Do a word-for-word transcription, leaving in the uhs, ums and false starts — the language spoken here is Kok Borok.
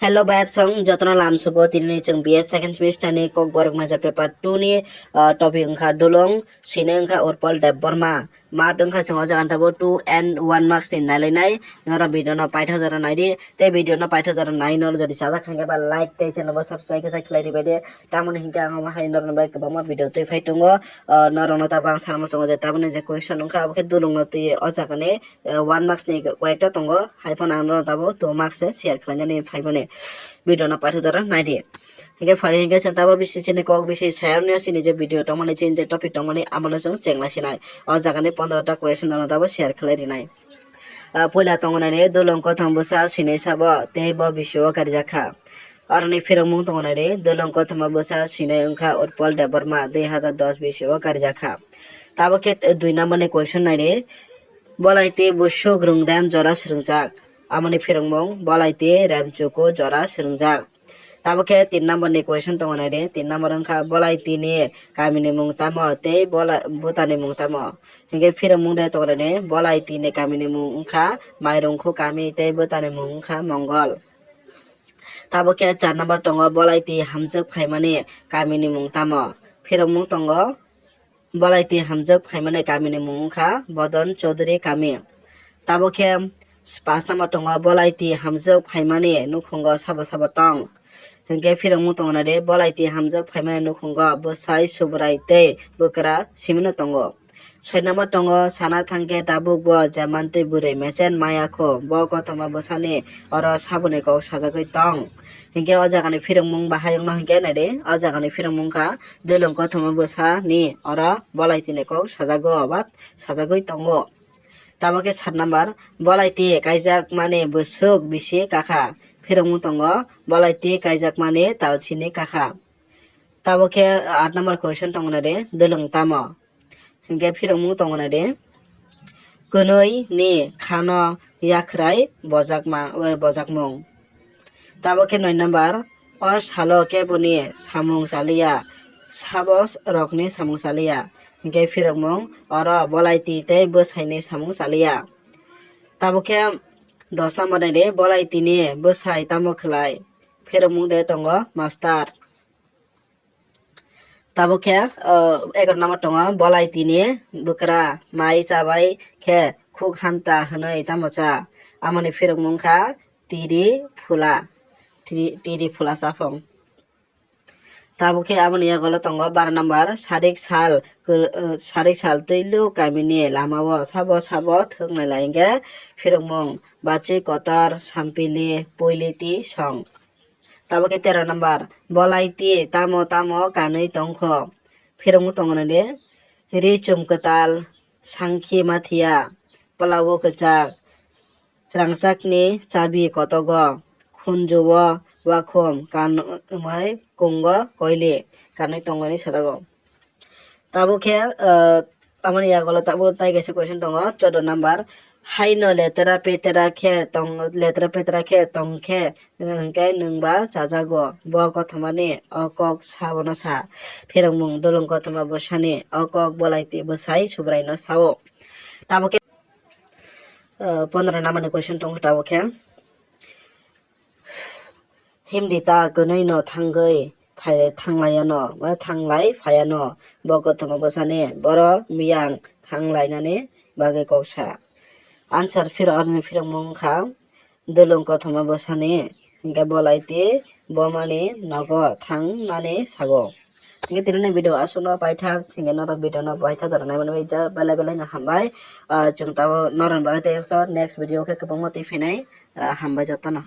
Hello bayap song, jotono lam sugo. Tini chwng B S second semester ni Kokborok major paper two ni, ah, topic wngkha dulong, sini wngkha Urpal Debbarma. Mat wngkha chwng o jaga tabo two and one marks ni nailainai. Norok video no paithago jora naidi. Tei video no paithago jora nai, norok jodi chajak kha hwnkhe ba like tei channel bo subscribe khe khlai ribai de. Tamoni hinkhe ang omo hai norok bai kwbangma video twi phai tongo. Ah, norok no tabuk ang sanma chongo je taboni je question wngkha abo khe dulong no twi o jaga ni, eh, one marks ni koi ekta tongo, hai phano ang norok tabuk two marks se share khlainani phaimani. Video no paithago jora naidi. Hinkhe phari hinkhe chwng tabuk bisi chini kok bisi sayarni chini je video tongmani, chini je topic tongmani, abono chwng chenglai sinai. O jaga ni pondro ta question norok tabuk share khlai rinai. Ah, puila tongo nai re, dulong kothoma bwsa sinai sabo, tei bo bisio karijak kha. Aroni phirokmung tongo nai re, dulong kothoma bwsa sinai wngkha Utpal Debbarma, dui hazar dos bisio karijak kha. Tabuk khe dui number ni question nai re, Bolaiti busuk rwngrem jora swrwngjak. Amoni phirokmung Bolaiti remchuku jora swrwngjak. Tabuk khe tin number ni question tongo nai re, tin number wngkha Bolaiti ni kami ni mung tamo tei Bola-, bwta ni mung tamo? Hinkhe phirokmung de tongo nai re, Bolaiti ni kami ni mung wngkha Mairungkhu kami tei bwta ni mung wngkha Mongol. Tabuk khe char number tongo, Bolaiti hamjwk phaimani kami ni mung tamo? Phirokmung tongo, Bolaiti hamjwk phaimani kami ni mung wngkha Bodon Chaudhary kami. Tabuk khe pas number tongo, Bolaiti hamjwk phaimani nukhungo sabo sabo tong? Hinkhe phirokmung tongo nai re, Bolaiti hamjwk phaimani nukhungo bwsai, subrai tei bwkra simino tongo. Soi number tongo, sana thangkhe tabuk bo Jemantwi bwrwi mechen maya kho, bo kothoma bwsani oro saboni kok sajagwi tong. Hinkhe o jagani phirokmung bahai wngno hinkhe nai re, o jagani phirokmung wngkha dulong kothoma bwsani oro Bolaiti ni kok sajago ba sajagwi tongo. Tabuk khe sat number, Bolaiti kaijakmani bwswk bisi kakha? Phirokmung tongo, Bolaiti kaijakmani talsini kakha. Tabuk khe aat number question tongo nai re, dulong tamo? Hinkhe phirokmung tongo nai re, kwnwi ni khano yakhrai bojakma, bojakmung. Tabuk khe noi number, o salo keboni samung chaliya, sabo rokni samung chaliya? Hinkhe phirokmung, oro Bolaiti tei bwsaini samung chaliya. Tabuk khe dos number nai re, Bolaitini bwsai tamo khlai? Phirokmung de tongo master. Tabuk khe, uh, egaroh number tongo, Bolaitini bwkra mai chabai khe khuk hanta hwnwi tamo cha? Amoni phirokmung wngkha tiri phula, tiri, tiri phula chaphang. Tabuk khe amoni yagulo tongo baro number, sarik sal, kwl-, uh, sarik sal twiluk kamini lamao sabo sabo thwk nailai hinkhe phirokmung bachwi kotor, sampili, puiliti song. Tabuk khe tero number, Bolaiti tamo tamo kanwi tongkho? Phirokmung tongo nai de, ri chum kwtal, sangkhi mathiya, pwlao kwchak, rangchakni chabi kotogo, khunjuo wakhum, kanwi kungo koili, kanwi tongmani sadago. Tabuk khe, ah, amoni yagulo tabuk tai kaisa question tongo, choudo number. Haino letra petra khe tong, letra petra khe tong khe, hinkhe nwng ba chajago. Bo kothomani o kok sabono sa. Phirokmung dulong kothoma bwsani o kok Bolaiti bwsai Subraino sao. Tabuk khe, ah, pondro number ni question tongo tabuk khe. Himdi ta kwnwi no thangwi phai-, thanglaiano, mane thanglai phaiano. Bo kothoma bwsani borok miyang thanglainani bagwi kok sa. Answer phiro, aroni phirokmung wngkha, dulong kothoma bwsani hinkhe Bolaiti bomani nogo thangnani sago. Hinkhe tinini video aswkno paithak, hinkhe norok video no paithak jora naimani bai ja belai belai no hambai. Ah, chwng tabuk norokni bagwi tei next video khe kwbangma twi phainai. Ah, hambai jotono.